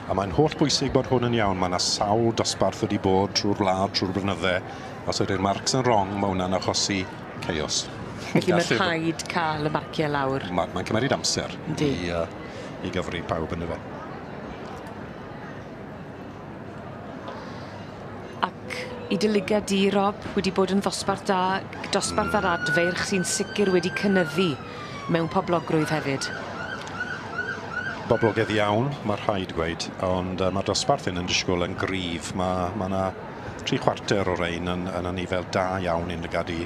A mae'n holl bwysig bod hwn yn iawn. Mae yna sawl dosbarth wedi bod trwy'r wlad, trwy'r blynydde. Os ydy'r marcs yn wrong, mae hwnna'n achosi chaos. Felly mae rhaid cael y marciau lawr. Mae'n ma cymeryd amser i, i gyfri pawb yn fe. Ac i dy lygad di, Rob, wedi bod yn ddosbarth da, dosbarth ar adfeirch sy'n sicr wedi cynyddu mewn poblogrwydd hefyd. Boblogaidd iawn, mae rhaid gweud, ond mae'r dosbarth hyn yn disgwyl yn gryf. Mae ma 'na 3/4 o rein yn, yn anifel da iawn i'n lygad i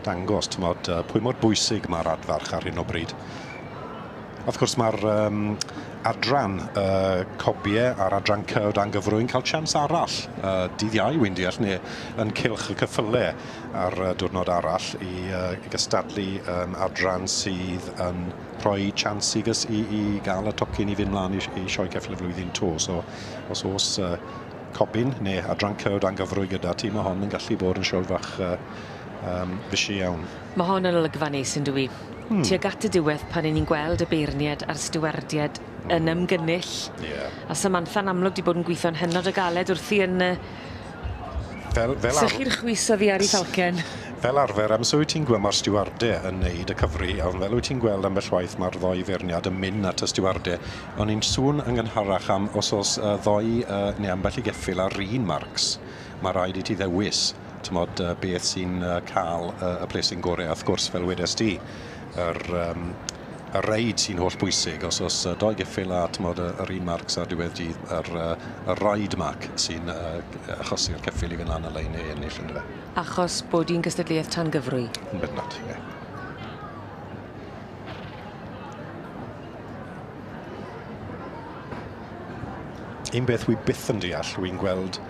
dangos, t'mod, pwy mor bwysig mae'r adfarch ar hyn o bryd. Wrth gwrs mae'r adran cobie a'r adran C o dan gyfrwy yn cael siawns arall dydd Iau, wy'n deall, neu yn cylch y cyffyle ar diwrnod arall i gystadlu adran sydd yn rhoi chance i, i, i gael y tocyn i fynd mlaen i, i sioe ceffyl y flwyddyn to. So, os oes cobyn neu adran C o dan gyfrwy gyda ti, mae hon yn gallu bod yn sioe fach fysi iawn. Mae hon yn olygfa neis yn dywi. Tuag at y diwedd pan 'yn ni'n gweld y beirnied a'r stiwardied yn ymgynnull. A Samantha'n amlwg 'di bod yn gweithio'n hynod o galed wrthi yn fel sychu'r chwys oddi ar 'i thalcen. Fel arfer, amser wyt ti'n gweld mae'r stiwarde yn neud y cyfri, ond fel wyt ti'n gweld ambell waith mae'r ddoi feirniad yn mynd at y stiwarde. O'n i'n sôn yn gynharach am os oes ddoi neu ambell i geffyl ar un marcs, mae rhaid i ti ddewis, t'mod, beth sy'n cael y plesyn gorau. Wrth gwrs, fel wedes di, yr y reid sy'n holl bwysig. Os oes doi geffyl a t'mod, yr un marcs ar diwedd dydd, yr, y ride mark sy'n achosi'r ceffyl i fynd lan y lein neu ennill yndyfe. Achos bod hi'n gystadleuaeth tan gyfrwy. Yn bendant, ie. Un beth wi byth yn deall, wi'n gweld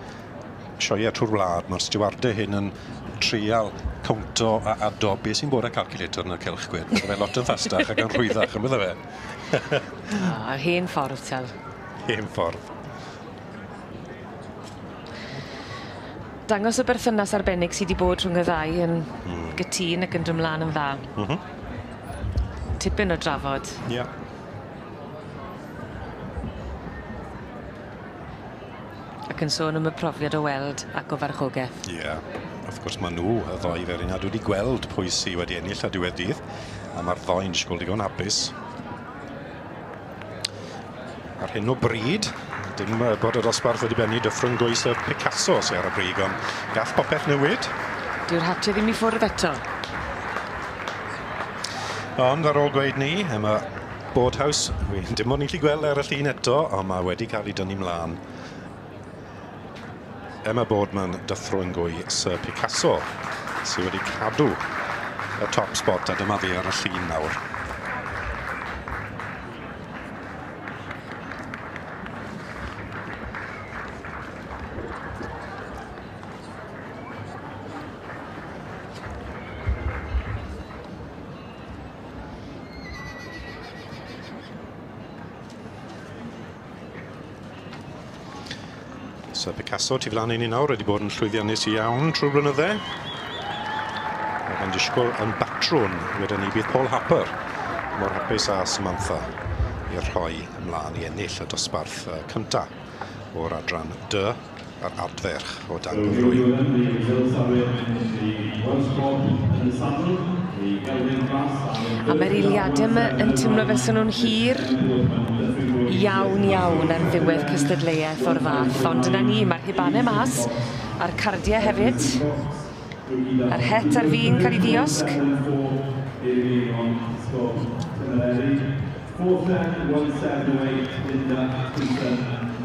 sioeau trwy'r wlad, mae'r stiwardau hyn yn trial cownto a ado beth sy'n bod y calculator yn y cylch gwed. Bydde fe lot yn ffastach ac yn rhwyddach, yn bydde fe? O, hen ffordd, tel. Hen ffordd. Dangos y berthynas arbennig sydd wedi bod rhwng y ddau yn gytûn ac yn dod ymlaen yn dda. Tipyn o drafod. Ie. Ac yn sôn am y profiad o weld ac o farchogaeth. Ie, wrth gwrs maen nhw, y ddoi feirniad, wedi gweld pwy sydd wedi ennill ar diwedd dydd, a mae'r ddoi'n disgwyl digon hapus. Ar hyn o bryd, dim bod y dosbarth wedi bennu Dyffryn Gwy sef Picasso sydd ar y brig, ond gall popeth newid. Dyw'r hatiau ddim i ffwrdd eto. Ond ar ôl gweud ni, yma Boardhouse, dim ond ni'n gallu gweld ar y llun eto, ond mae wedi cael ei dynnu mlaen. Emma Boardman, Dyffryn Gwy, Sir Picasso, sydd wedi cadw y top spot, a dyma fi ar y llun nawr. Sir Picasso tu flaen i ni nawr wedi bod yn llwyddiannus iawn trwy'r blynydde. Ac yn disgwyl yn batrwn gyda ni bydd Paul Harper mor hapus â Samantha i rhoi ymlaen i ennill y dosbarth cynta o'r adran D a'r adferch o dan gyfrwy. A mae'r eiliadau yma yn teimlo fel sy'n nhw'n hir iawn iawn ar ddiwedd cystadleuaeth o'r fath, ond dyna ni, mae'r rhubanau mas, a'r cardiau hefyd, a'r het ar fin cael ei ddiosg.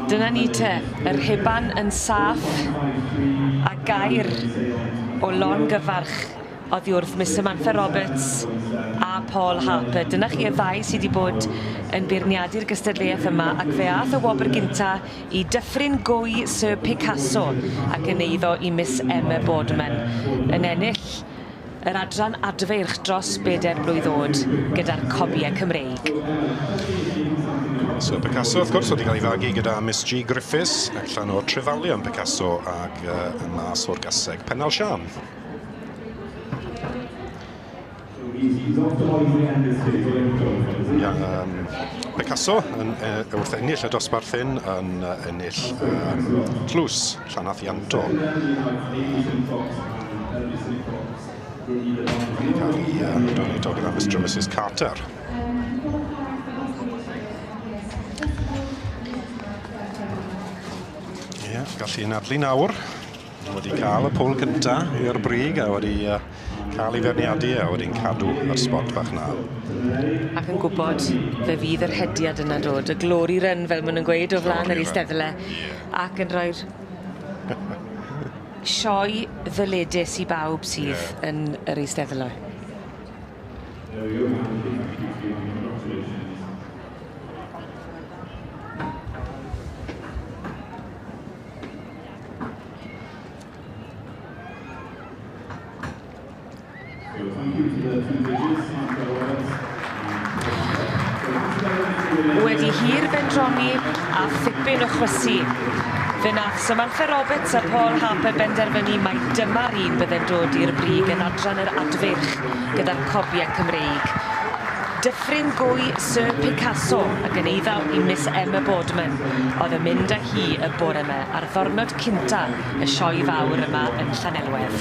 Dyna ni te, yr rhuban yn saff a gair o longyfarch oddi wrth Miss Samantha Roberts a Paul Harper. Dyna chi y ddau sydd wedi bod yn beirniadu'r gystadleuaeth yma, ac fe ath y wobr gynta i Dyffryn Gwy Sir Picasso ac yn eiddo i Miss Emma Boardman, yn ennill yr adran adfeirch dros bedair blwydd oed gyda'r cobiau Cymreig. Sir Picasso, wrth gwrs, wedi cael ei fagu gyda Miss G Griffiths, allan o'r Trefalion Picasso ac yn mas o'r gaseg Pennal Sian. Ia, Picasso yn, wrth ennill y dosbarth hyn yn ennill tlws Llanarth Ianto. Wedi cael ei donato gyda Mr and Mrs Carter. Ie, yeah, gallu anadlu nawr. Wedi cael y pwl cynta i'r brig a wedi cael ei feirniadu a wedi'n cadw yr spot bach na. Ac yn gwybod fe fydd yr hediad yna dod, y glory run fel ma' nw'n gweud o flan yr eisteddle. Ac yn rhoi'r sioe ddyledus i bawb sydd yn yr eisteddle. Wedi hir bendroni a thipyn o chwysu, fe nath Samantha Roberts a Paul Harper benderfynu mai dyma'r un bydde'n dod i'r brig yn adran yr adfeirch gyda'r cobiau Cymreig. Dyffryn Gwy Sir Picasso ac yn eiddo i Miss Emma Boardman oedd yn mynd â hi y bore yma ar ddornod cynta y sioe fawr yma yn Llanelwedd.